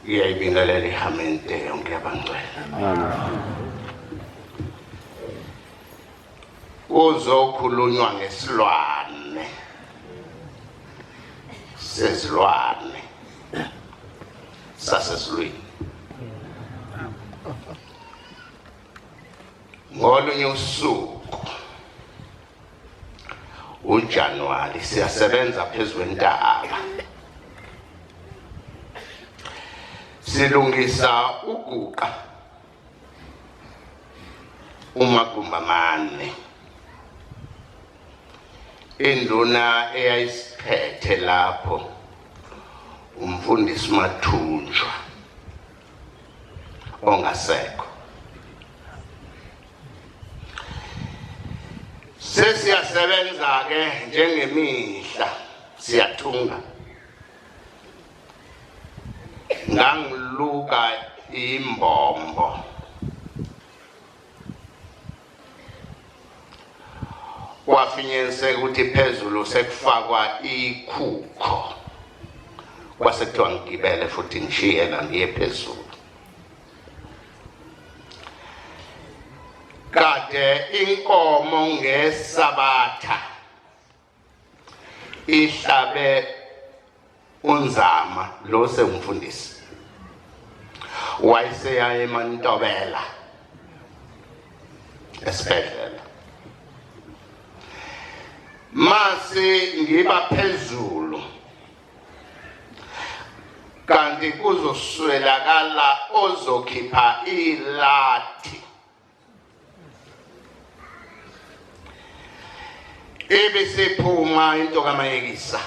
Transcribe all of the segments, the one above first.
Ngiyayibingelela ihamente yonke yabangcwele. Kuzokhulunywa ngesilwane sezilwane sasezulwini. Ngolunye usuku uJanuwari siyasebenza phezu kwentaba silungisa uguqa umagumbi amane induna eyayisiphethe lapho umfundisi Mathunjwa ongasekho sesiyasebenza ke njengemihla siyathunga ngangiluka imbombo kwafinyenseka ukuthi phezulu sekufakwa ikhukho kwase kuthiwa ngigibele futhi ngishiye la ngiye phezulu kade inkomo ngesabatha ihlabe unzama lo sengumfundisi wayeseya emantobela esibhedlela mase ngiba phezulu kanti kuzoswelakala ozokhipha ilathi ibisiphuma into kamayekisa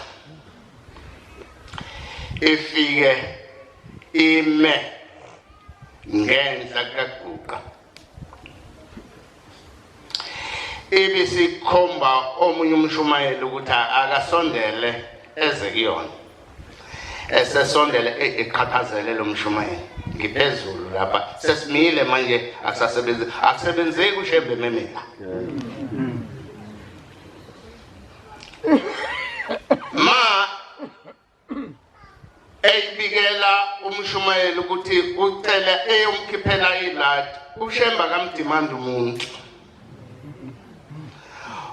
ifike ime ngenhla kukaguqa ibisikhomba omunye umshumayeli ukuthi akasondele eze kuyona esesondele eqhaqhazele lo mshumayeli ngiphezulu lapha sesimile manje akusasebenzi akusebenzeki ushembe memela ma eyibikela umshumayeli ukuthi ucela eyomkhiphela iladi ushemba kamdimandi umuntu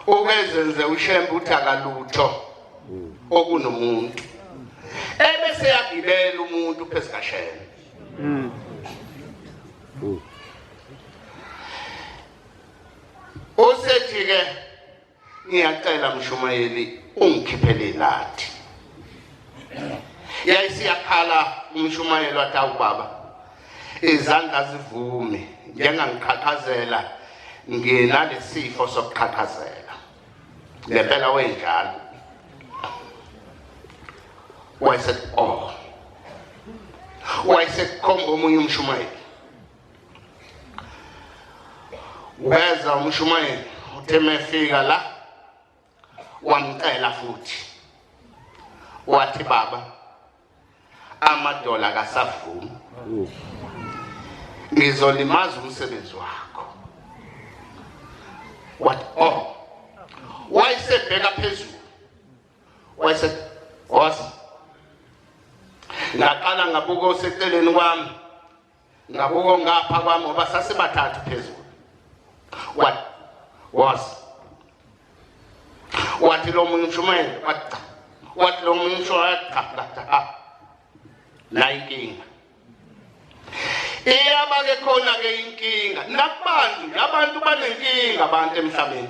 ukezenze ushembe uthi akalutho okunomuntu ebese yagibela umuntu phezu kashembe usethi ke ngiyacela mshumayeli ungikhiphele ilathi yayisiyakhala umshumayeli wathi awu baba izandla zivume njengangiqhaqhazela nginalesifo sokuqhaqhazela ngempela wenjalo wayesethi oh wayesekukhomba omunye umshumayeli weza umshumayeli uthe mefika la wamcela futhi wathi baba amadola akasavumi ngizolimaza umsebenzi wakho wathi oh wayesebheka phezulu wayese was ngaqala ngabuka oseceleni kwami ngakuko ngapha kwami ngoba sasibathathu phezulu what was wathi lo munye ushumayela wathi cha wathi lo munye ushumayela cha cha cha la inkinga iyaba ke khona ke inkinga nakubantu nje abantu banenkinga abantu emhlabeni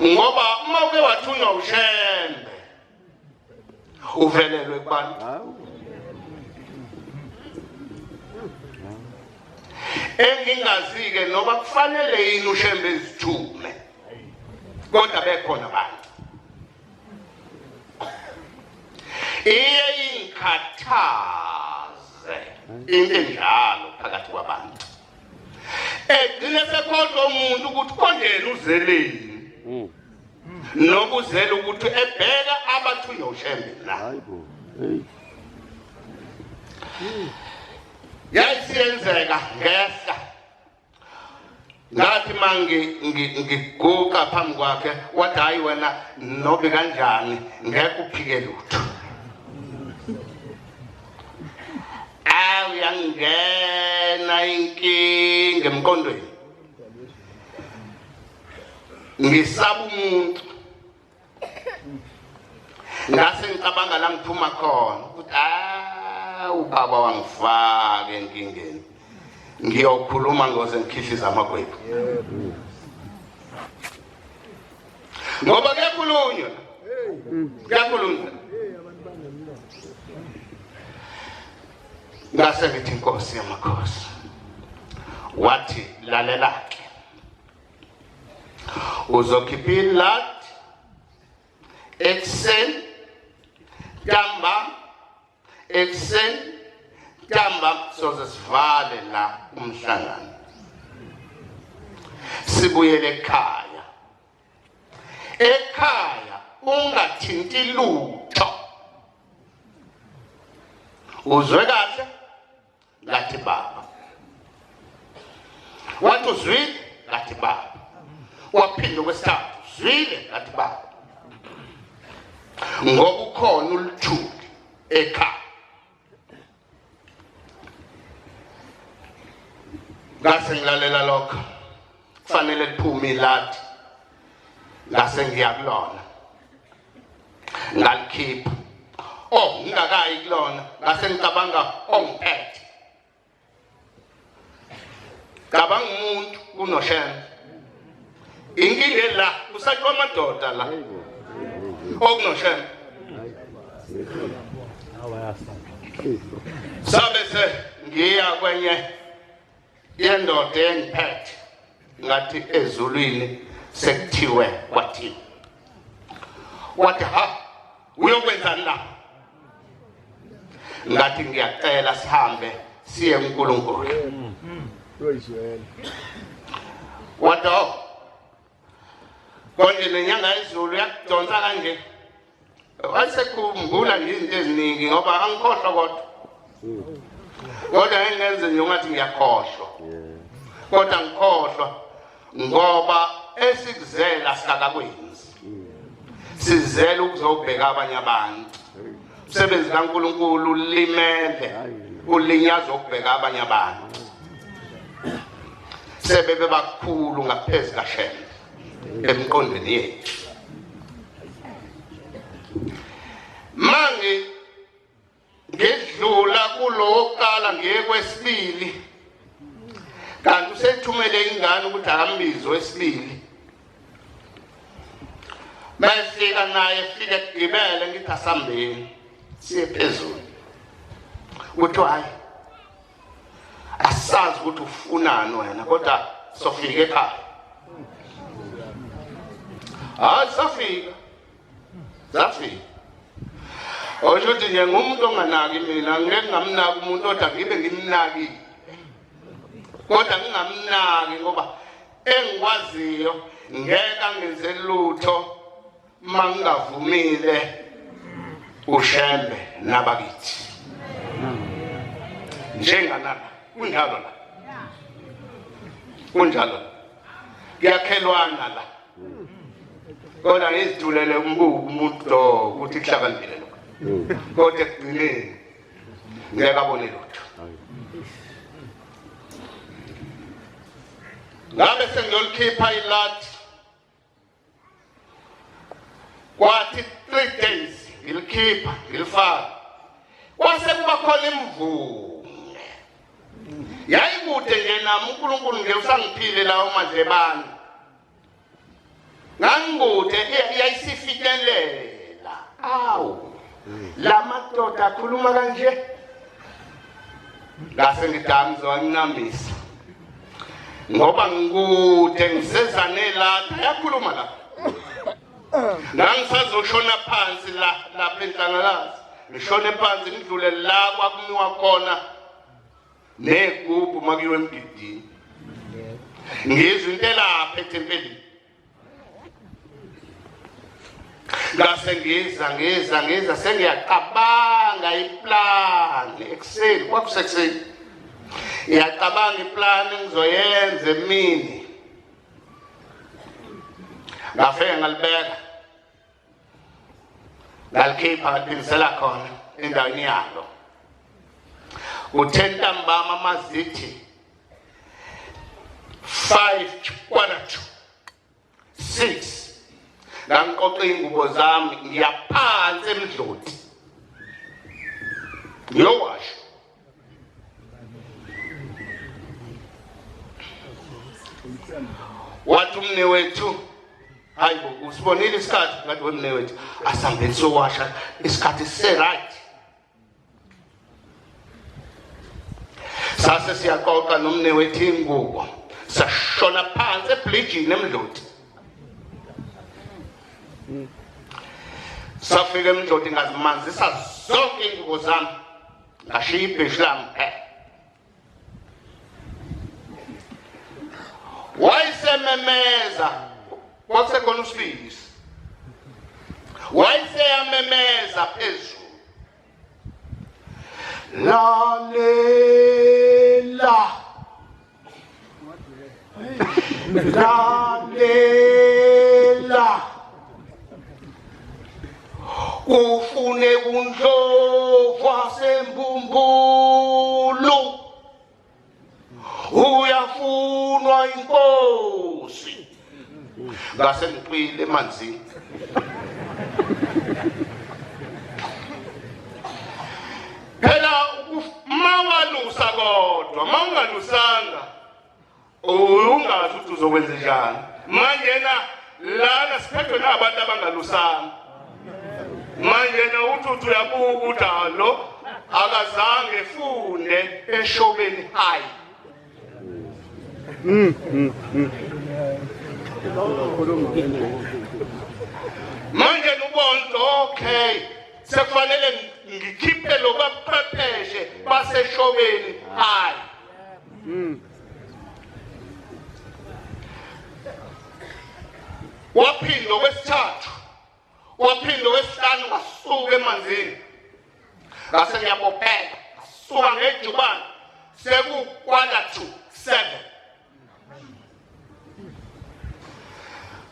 ngoba uma uke wathunywa ushembe uvelelwe kubantu engingazi-ke noba kufanele yini ushembe ezithume kodwa bekhona abantu iye ingikhathaze into enjalo phakathi kwabantu egcine sekhohlwa umuntu ukuthi konjena uzeleni nokuzela ukuthi ebheka abathunywa uShembe la Hayibo. Hey. Yayisiyenzeka ngehla ngathi mangi ngiguqa phambi kwakhe wathi hayi wena nobe kanjani ngeke uphike lutho. Hawu, yangena inkinga emqondweni, ngisaba umuntu. Ngase ngicabanga la ngiphuma khona ukuthi ah, ubaba wangifaka enkingeni, ngiyokhuluma ngoze ngikhihliza amagwebu, ngoba kuyakhulunywa, kuyakhulunywa. Ngase ngithi, Inkosi yamakhosi, wathi, lalela-ke, uzokhipha iladi ekuseni, ntambama, ekuseni, ntambama, soze sivale la umhlangano, sibuyele ekhaya. Ekhaya ungathinti lutho, uzwe kahle? Ngathi, baba. Wathi, uzwile? Ngathi, baba. Waphinda okwesithathu, zwile? Ngathi, baba. Ngoba ukhona uluthuli ekhaya. Ngase ngilalela lokho, kufanele liphume iladi. Ngase ngiya kulona, ngalikhipha. Oh, ngingakayi kulona, ngase ngicabanga ongiphethe, cabanga umuntu kunoshembe. Inkinga la kusatshwa amadoda la okunoshembe. Sabe se ngiya kwenye yendoda engiphethe, ngathi, ezulwini sekuthiwe kwathiwa. Wathi, ha, uyokwenzani la? Ngathi, ngiyacela sihambe siye kuNkulunkulu. Wathi, oh, konje nenyanga yezulu yakudonsa kanje. Wayesekhumbula nje izinto eziningi, ngoba angikhohlwa, kodwa engenze nje ungathi ngiyakhohlwa, kodwa ngikhohlwa ngoba esikuzela sikakakwenzi. Sizele ukuzobheka abanye abantu. Umsebenzi kaNkulunkulu ulimele, ulinyazwa ukubheka abanye abantu sebebe bakhulu ngaphezu kaShembe emqondweni yethu. Mangi ngidlula kulo wokuqala, ngiye kwesibili, kanti usethumele ingane ukuthi akambize wesibili. Mayefika naye, fike kugibele, ngithi, asambeni siye phezulu. Kuthiwa, hayi, asazi ukuthi ufunani wena, kodwa sofika ekhaya. Hayi, safika, safika. Osho ukuthi nje ngumuntu onganaki mina, ngeke ngamnaki umuntu, kodwa ngibe ngimnakile, kodwa ngingamnaki, ngoba engikwaziyo ngeke angenze lutho mangingavumile uShembe nabakithi. Njenganala kunjalo la, kunjalo, kuyakhelwana la, kodwa ngizithulele umbuku umuntu lo ukuthi kuhlakaniphile lokho, kodwa ekugcineni ngeke abone lutho. Ngabe sengiyolikhipha iladi, kwathi 3 days ngilikhipha, ngilifaka, kwase kuba khona imvunge. Yayikude nje nami, uNkulunkulu nje usangiphile lawo madlebane, ngangikude, yayisifinyelela. Awu, la madoda akhuluma kanje. Ngase ngithi, ngizowancamisa ngoba ngikude, ngiseza nelada, yakhuluma la, ngangisazoshona phansi la lapha enhlangalazi, ngishone phansi, ngidlule la kwakumiwa khona negubhu makuyiwe emgidini, ngizwe into elapha ethempelini. Ngase ngiza, ngiza, ngiza, sengiyacabanga iplan ekuseni, kwakusekuseni, ngiyacabanga iplan engizoyenza emini. Ngafike ngalibeka, ngalikhipha, ngaliphindisela khona endaweni yalo. Kuthe ntambama mazithi 5 quarter to 6 ngangiqoqa iy'ngubo zami ngiyaphansi emdloti ngiyowasha. Wathi umnewethu, hayi bo, usibonile isikhathi? Ngathi, wemnewethu, asihambeni sowasha, isikhathi sise-right. Sase siyaqoqa nomnewethu ingubo, sashona phansi ebridgini emdloti. Safika emdloti, ngazimanzisa zonke ingubo zami, ngashiya ibheshu lami kuphela. Wayesememeza, kwakusekhona usibisi, wayeseyamemeza phezulu, lalela, lalela, kufune kundlovu wasembumbulu uyafunwa inkosi. Ngase ngicwile emanzini. Phela mawalusa, kodwa mawungalusanga ungazi ukuthi uzokwenza njani. Manje na lana siphethwe nabantu abangalusanga. Manje na uthi uyabuka ukuthi lo akazange funde eshobeni high. Manje ubona, okay, sekufanele ngikhiphe lo baqeqeshe baseshobeni high. Waphinda okwesithathu, waphinda okwesihlanu, ngasuka emanzini, ngase ngiyabopheka, ngasuka ngejubane seku-6:45,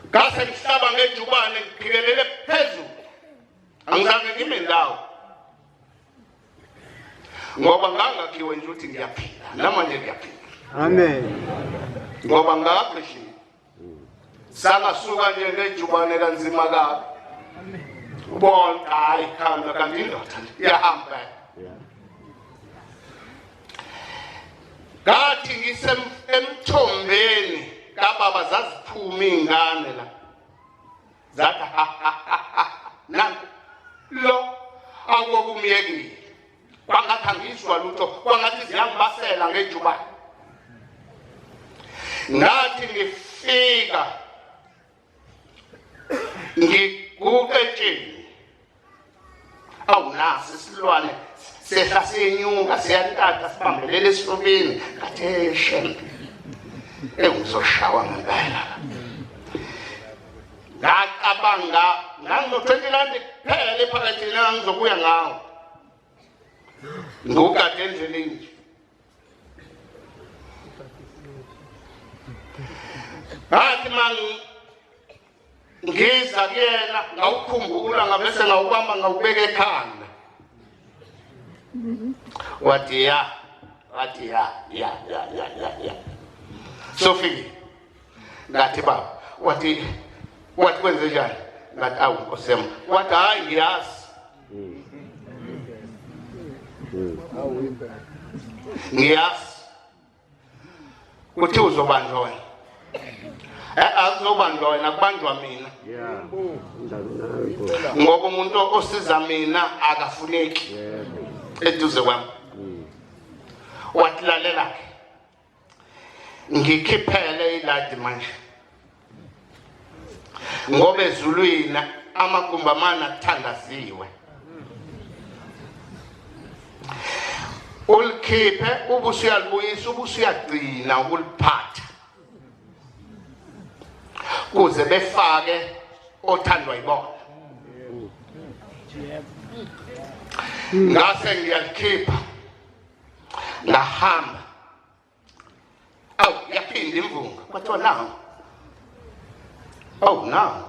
ngase ngihlaba ngejubane ngiphikelele phezulu. Angizange ngime ndawo ngoba ngangakhiwe nje ukuthi ngiyaphila, namanje ngiyaphila. Amen. Ngoba ngakho nje sangasuka nje ngejubane kanzima kabi, ubona, hayi khanda, kanti indoda nje iyahamba. Ngathi ngise emthombeni kababa, zaziphuma iy'ngane la, zathi, ha ha ha ha, nanku lo akokumyekile. Kwangathi angizwa lutho, kwangathi ziyangibasela ngejubane. Ngathi ngifika ngiguqe etsheni, awunasi isilwane sehla siyenyuka siyantata sibambelela esifubeni. Ngathi, eshembe, engizoshawa ngempela. Ngacabanga ngangino-20 rand kuphela ephaketheni engangizobuya ngawo, ngiwugade endleleni nje. Ngathi ma ngiza kuyena ngawukhumbula, ngabese ngawubamba, ngawubeka ekhanda. Wathi ya, wathi ya ya ya ya ya ya, sofikile. Ngathi, baba, wathi kwenze njani? Ngathi, awu nkosi yami. Wathi, hayi, ngiyazi, ngiyazi kuthi uzobanjwa wena. Akuzobanjwa wena, kubanjwa mina, ngoba umuntu osiza mina akafuneki eduze kwami. Wathi, lalela ke, ngikhiphele iladi manje, ngoba ezulwini amagumbi amane athandaziwe. Ulikhiphe, ubusuyalibuyisa, ubusuyagcina ukuliphatha kuze befake othandwa yibona. Ngase ngiyalikhipha, ngahamba. Awu, yaphinda imvunga, kwathiwa nangu. Awu, nangu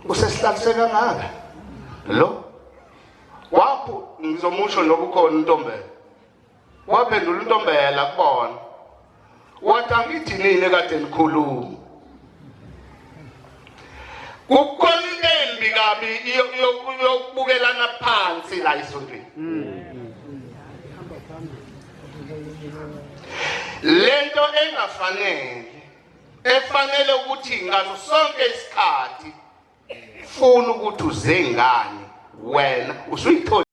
usesihlalise kangaka lo wapho. Ngizomusho noba ukhona untombela. Waphendula uNtombela kubona. Wathi angithi nini kade nikhuluma. Kukhona into embi kabi yokubukelana phansi la esontweni. Lento engafanele efanele ukuthi ngaso sonke isikhathi funa ukuthi uze ngani wena usuyithola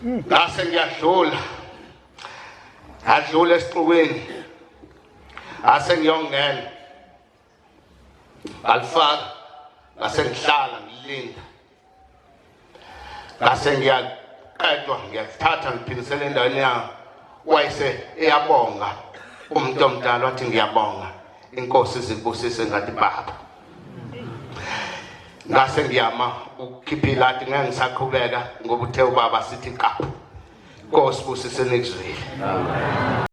ngase ngiyadlula adlula esixukwini ase ngiyongena alifaka ngase ngihlala ngilinda ngase ngiyaqedwa ngiyathatha ngiphindisela endaweni yawo wayese eyabonga umuntu omdala wathi ngiyabonga inkosi izikubusise ngathi baba ngase ngiyama ukukhipha ilati ngeke ngisaqhubeka ngoba uthe ubaba sithi qaphu Nkosi busise nikuzwile. Amen.